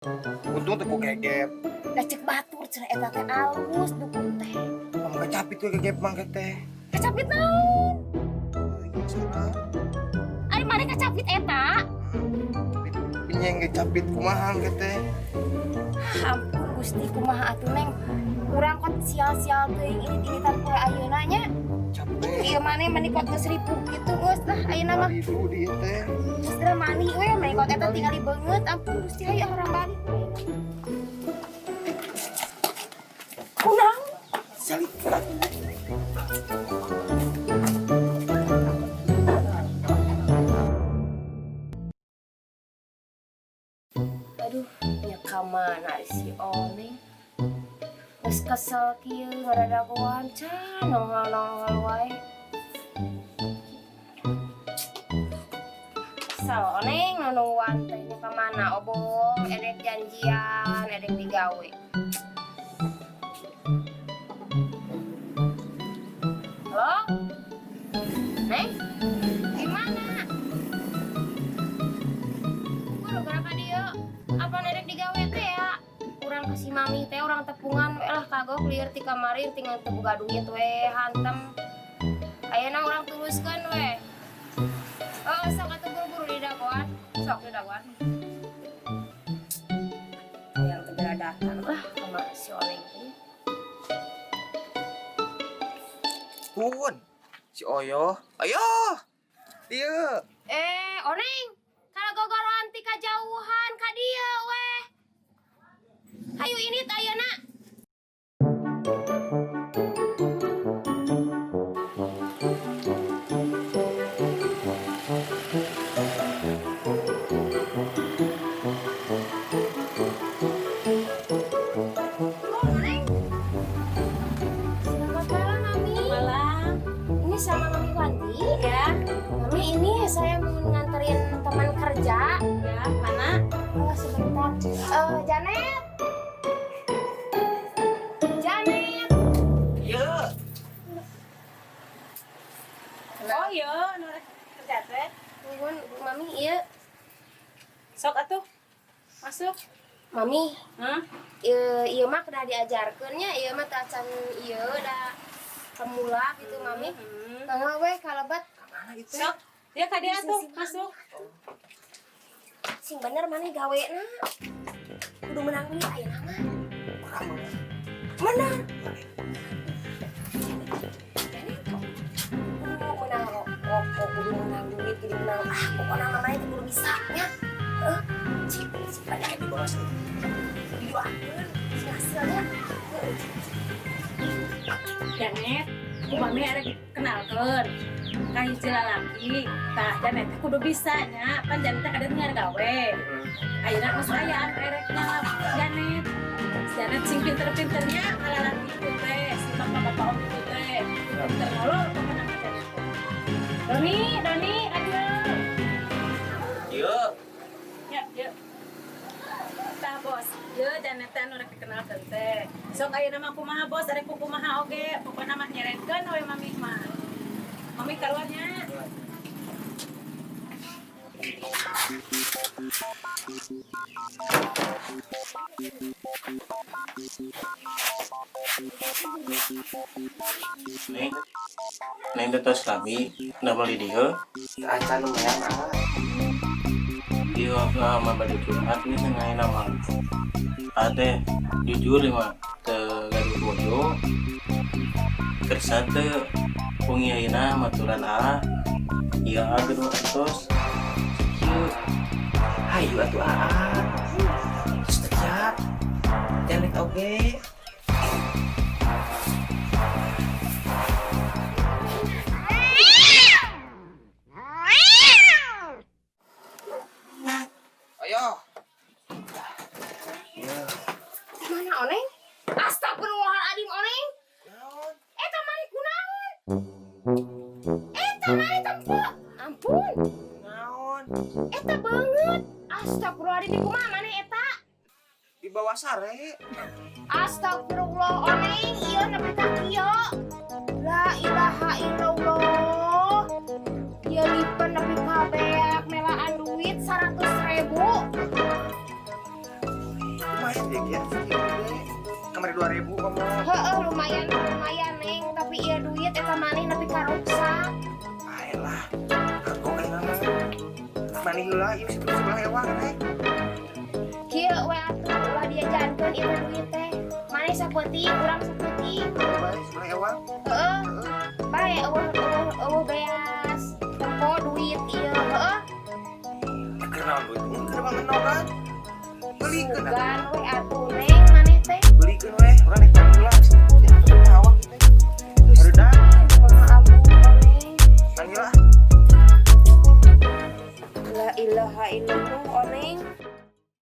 Untung teh ku gegep. Da cek batur cenah eta teh alus dukun teh. Kamu kecapit we gegep mangke teh. Kacapit naon? Euy, salah. Ari maneh kacapit eta? Pinyeng kecapit kumaha engke teh. Ampun Gusti, kumaha atuh Neng. Urang kot sial-sial teuing ini-initan poe ayeuna nya. Capek. Ieu maneh meni kot geus ripuh kitu geus lah ayeuna mah. Itu dia teh. Geus geura mani we meni kot eta tingali beungeut. Ampun Gusti, hayu urang balik. Kunaon? Salik. Aduh, nya ka mana si Oneng? Geus kesel kieu ngaradagoan can nongol-nongol wae. Kesel Oneng nungguan teh nya ka mana obong edek janjian, edek digawe. Halo? Neng? Gimana? Kudu gerak ka dieu. Apa nedek digawe teh ya? Urang ke si mami teh urang tepungan we lah kagok lieur ti kamari tinggal teu boga duit we hantem. Ayeuna urang teruskeun we. Oh, sok atuh buru-buru di dagoan. Sok di dagoan. Yang segera datang lah sama si Oneng teh. Pun si Oyo. Ayo. Dieu. Oneng, kalau gogoroan ti kajauhan ka dieu weh. Hayu ini ayeuna. Oh, Neng. Selamat malam, Mami. Malam. Ini sama Mami Wanti. Ya. Mami, ini saya mau nganterin teman kerja. Ya, mana? Oh, sebentar. Janet. Janet. Iya. Oh, iya, nu rek kerja teh. Nuhun, Mami, iya. Sok atuh. Masuk. Mami, Hah? Ieu, ieu mah kedah diajarkeun nya, ieu mah teu acan ieu da pemula gitu, Mami. Mangga we kalebat. Mana itu? Sok. Ya ka dieu atuh, masuk. Sing bener maneh gawena. Kudu menang duit ayeuna mah. Urang menang. Menang. Janet, kudu menang rokok, kudu menang duit, kudu menang. Ah, pokoknya mamanya teh kudu bisa nya. Heeh. Cik, cik bener. Di bawah sih. Didoakeun sing hasilnya. Heeh. Janet, ku Mami arek kenalkeun ka hiji lalaki. Tah, Janet teh kudu bisa nya, pan Janet teh kadeuh gawe. Ayeuna geus aya anu erekna Janet. Janet sing pinter-pinternya ka lalaki itu teh, si bapak-bapak om itu teh. Pinter ngolor pokokna mah Janet teh. Doni, Doni, aduh. Iya. Ya, ya. Tah bos, ieu Janet teh anu rek dikenalkeun teh. Sok ayeuna mah kumaha bos, arek ku kumaha oge, pokona mah nyeretkeun we mami mah. Mami kaluar nya. Neng, Neng teh tos lami, damel di dieu. Acan lumayan ah. Ieu mah bade curhat nih sengaja nama. Ate jujur ieu mah teu gaduh bojo. Kersa teu wengi ayeuna maturan A. Ieu A gaduh artos. Kieu. Hayu atuh aa. Terus teriak. Janet oge. Ayo. Ya. Mana Oneng? Astagfirullahaladzim Oneng. Naon? Eta maneh kunaon? Eta maneh tempo. Ampun. Naon? Eta banget. Astagfirullahaladzim kumaha maneh eta? Di bawah sare. Astagfirullah Oneng, ieu nepi ka kieu. La ilaha illallah. Ieu lipen nepi ka beak melaan duit 100.000. Lumayan ya, ya. Kamari 2000 kamu. Heeh, lumayan lumayan, Neng, tapi ieu duit eta maneh nepi ka ruksak. Ayolah. Kagok aing mah. Maneh heula ieu sebelah ewang teh. Kieu we atuh, ulah diajankeun ieu duit teh. Maneh sapeuting, urang sapeuting. Bae sebelah ewang. Heeh. Bae euweuh euweuh euweuh beas. Tempo duit ieu, heeh. Keur naon duit? Mun keur bangun kan. Belikeun atuh. Sugan we.